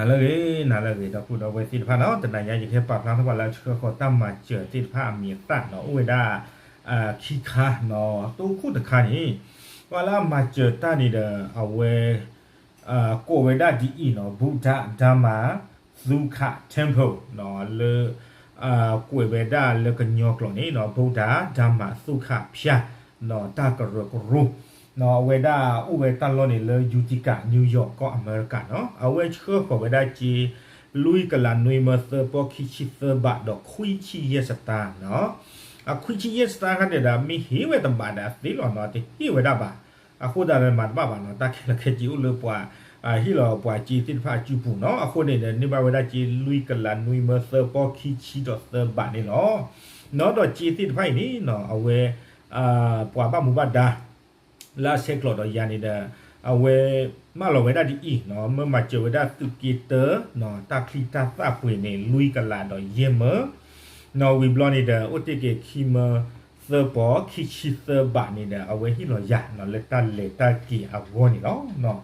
နၤလၢအဂ့ၤ, နၤလၢအဂ့ၤ ဒီပုၢ်ဒီဝဲၢ်သ့ၣ်တဖၣ်နီၤ, တနၤညါယကဟဲပာ်ဖျါထီၣ်ပှၤလၢအဆှၢဃီၤတၢ်မၤစၢၤသ့ၣ်တဖၣ်အမံၤအသၣ်နီၤ, အိၣ်ဝဲဒၣ် ခံခါနီၤ, တိခိၣ်တခါန့ၣ်, ပှၤလၢအမၤစၢၤတၢ်န့ၣ်ဒီး အဝဲ ကိးဝဲဒၣ်ဒ်အံၤနီၤ, Buddha Dharma Sangha Temple နီၤ, လၢ ကွဲးဝဲဒၣ်လၢကညီကျိာ်န့ၣ်နီၤ, Buddha Dharma Sangha ဖၠၣ်နီၤ, တၢ်ကရၢကရိနီၤ, အဝဲဒၣ်အိၣ်ဝဲတၢ်လီၢ်န့ၣ်လၢ Utica New York ကီၢ်အမဲရကၤနီၤ, အဝဲဆှၢဃီၤဝဲဒၣ်စ့ လွံၢ်ကလးနွံမၢသၢပီၢ်ခံဆံသၢဘးဒီးခွံဆံယဲၢ်စတၢ်နီၤ, အခွံဆံယဲၢ်စတၢ်ခါန့ၣ်ဒီး မ့ၢ်ဟ့ၣ်ဝဲတဘးဒီးအသ့လီၤနီၤ, တဟ့ၣ်ဝဲဒၣ်ဘၣ်, အဃိသတးဒီးမၤတဘၣ်ဘၣ်နီၤ, တၢ်ခဲလၢာ်ခဲဆ့အိၣ်လၢပှၤ ဟ့ၣ်လီၤပှၤစ့သ့ၣ်တဖၣ်အစုပူၤနီၤ, အဃိန့ၣ်ဒီး န့ၢ်ဘၣ်ဝဲဒၣ်စ့လွံၢ်ကလးနွံမၢသၢပီၢ်ခံဆံဒီးသၢဘးန့ၣ်လီၤ. နီၤဒီးစ့သ့ၣ်တဖၣ်အံၤန့ၣ်နီၤ, အဝဲ ပှၤဘၣ်မူဘၣ်ဒါ လၢအဆဲးကျိးဒီးယၤန့ၣ်ဒီး အဝဲ မၢလီၤဝဲဒၣ်ဒ်အံၤနီၤ, မၢမၤစၢၤဝဲဒၣ်သုးက့တၢနီၤ, တၢ်ချံတၢ်သၣ်ပှ့ၤန့ၣ် လွံၢ်ကလးဒီးယဲၢ်မၢ နီၤ, ဝံၤဘျီန့ၣ်ဒီး အိၣ်တ့ၢ်က့ၤခံမၢသၢပီၢ်ခံဆံသၢဘးန့ၣ်ဒီး အဝဲဟ့ၣ်လီၤယၤနီၤ, လၢတၢ်လဲၤတၢ်က့ၤအဂီၢ်န့ၣ်လီၤ.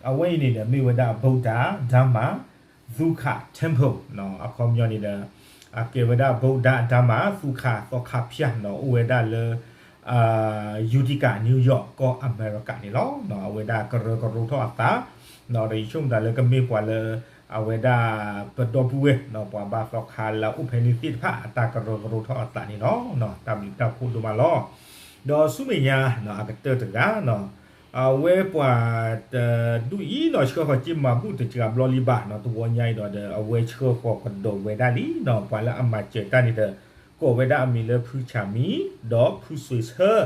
အဝဲအံၤန့ၣ်ဒီး မ့ၢ်ဝဲဒၣ် Buddha Dharma Sangha Temple နီၤ, အခီပညီန့ၣ်ဒီး အကဲဝဲဒၣ် Buddha Dharma Sangha သီခါဖၠၣ်နီၤ, အိၣ်ဝဲဒၣ်လၢ Utica New York ကီၢ်အမဲရကၤန့ၣ်လီၤ. အဝဲဒၣ်ကရၢကရိထီၣ်အသး ဒီးယဆိကမိၣ်သးလၢကမ့ၢ်ပှၤလၢ အဝဲဒၣ် ပဒီပုၢ်ဝဲၢ် ပှၤဘါသီခါလၢအအိၣ်ဖဲန့ၣ်သ့ၣ်တဖၣ် အတၢ်ကရၢကရိထီၣ်အသးန့ၣ်လီၤ. တၢ်ဘျုးတၢ်ဖှိၣ်ဒိၣ်မးလီၤ. ဒီးဆူမဲာ်ညါ အကတၢၢ်တဂၤနီၤ, အဝဲပှၤတဒူၣ်အံၤနီၤ ဆှၢဃီၤစ့မၤဘူၣ်တစှၤဘျီလံဘၣ်နီၤ, တဝီညါအံၤဒီး အဝဲဆှၢဃီၤကဒီးဝဲဒၣ်လံနီၤ, ပှၤလၢအမၤစၢၤတၢ်န့ၣ်ဒီး ကိးဝဲဒၣ်အမံၤလၢဖုဆၣ်မံ ဒီးဖုစွ့ၤဆၢ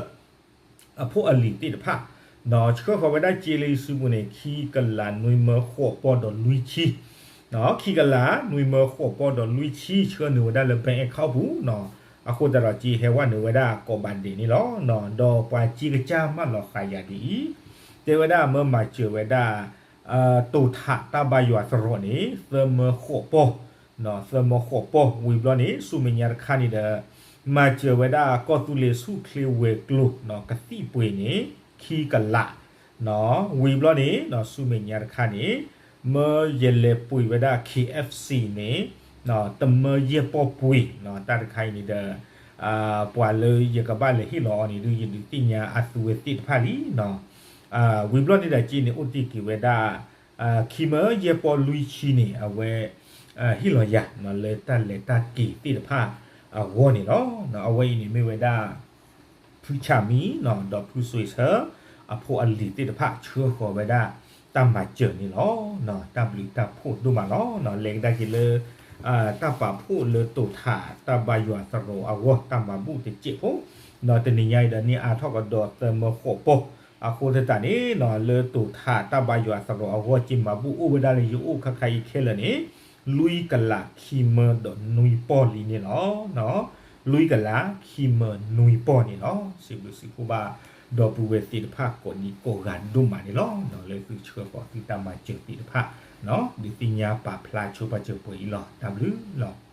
အဖိအလံၤသ့ၣ်တဖၣ် ဒီးဆှၢဃီၤဝဲဒၣ်စ့လၢယစုပူၤန့ၣ် ခံကလးနွံမၢဃိးပီၢ်ဒီးလွံၢ်ဆံ, ခံကလးနွံမၢဃိးပီၢ်ဒီးလွံၢ်ဆံ ဆှၢနုာ်ဝဲဒၣ်လၢ bank account ပူၤနီၤ, အဃိသတးဒီးစ့ဟဲဝဲနုာ်ဝဲဒၣ်ကိးဘးဒဲးန့ၣ်လီၤ. ဒီးပှၤစ့ကစၢ်မၢလီၤဃာ်ယၤဒ်အံၤ, တဲဝဲဒၣ်မၢမၤစၢၤဝဲဒၣ် တိာ်ထးတၢ်ဘါယွၤသရိာ်န့ၣ် သၢမၢဃိးပီၢ် သၢမၢဃိးပီၢ် ဝံၤဘျီန့ၣ် ဆူမဲာ်ညါတခါန့ၣ်ဒီး မၤစၢၤဝဲဒၣ်ကီၢ်သူလ့ၤဆူၣ်ချ့ဝဲၤကျိၤ ကသံၣ်ပှ့ၤန့ၣ် ခံကလး ဝံၤဘျီန့ၣ် ဆူမဲာ်ညါတခါန့ၣ် မၢယလဲၤပှ့ၤဝဲဒၣ် K F C န့ၣ် တမၢယဲၢ်ပီၢ်ပှ့ၤ တၢ်တခါအံၤန့ၣ်ဒီး ပှၤလၢယကဘၣ်လဲၤဟ့ၣ်လီၤအီၤန့ၣ်ဒုး ယဒုးသ့ၣ်ညါအသုဝဲသ့ၣ်တဖၣ်လံနီၤ. ဝံၤဘျီန့ၣ်ဒီးစ့န့ၣ် အိၣ်တ့ၢ်က့ၤဝဲဒၣ် ခံမၢယဲၢ်ပီၢ်လွံၢ်ဆံန့ၣ် အဝဲ ဟ့ၣ်လီၤယၤ လၢတၢ်လဲၤတၢ်က့ၤသ့ၣ်တဖၣ်အဂီၢ်န့ၣ်လီၤ. အဝဲအံၤန့ၣ်မ့ၢ်ဝဲဒၣ် ဖုဆၣ်မံ ဒီးဖုစွ့ၤဆၢ အဖိအလံၤသ့ၣ်တဖၣ် ဆှၢဃီၤဝဲဒၣ်တၢ်မၤစၢၤန့ၣ်လီၤ. တၢ်ဘျုးတၢ်ဖှိၣ်ဒိၣ်မးလီၤ. လဲၤကဒါက့ၤလၢ တၢ်ပာ်ဖှိၣ်လၢတိာ်ထးတၢ်ဘါယွၤသရိာ်အဂီၢ် တၢ်မၤဘူၣ်တစဲးဖိ ဒီးတနံၤညါအံၤဒီး န့ၢ်အါထီၣ်ကဒီးသၢမၢဃိးပီၢ် အဃိသတးန့ၣ် လၢတိာ်ထးတၢ်ဘါယွၤသရိာ်အဂီၢ် စ့မၤဘူၣ်အိၣ်ဝဲဒၣ်လၢယအိၣ်ခါခါအံၤခဲလၢာ်န့ၣ် လွံၢ်ကလးခံမၢဒီးနွံပီၢ်လံန့ၣ်လီၤ. လွံၢ်ကလးခံမၢနွံပီၢ်န့ၣ်လီၤ. စံးဘျုးစံးဖှိၣ်ဘၣ် ဒီပုၢ်ဝဲၢ်သ့ၣ်တဖၣ်ကိးဒံကိးဂၤဒိၣ်မးန့ၣ်လီၤ. လၢသုဆှၢဃီၤသုတၢ်မၤစၢၤသ့ၣ်တဖၣ် ဒုးသ့ၣ်ညါပာ်ဖျါဆိပာ်စၢၤပှဲၤအံၤလီၤ. တၢ်ဘျုးလီၤ.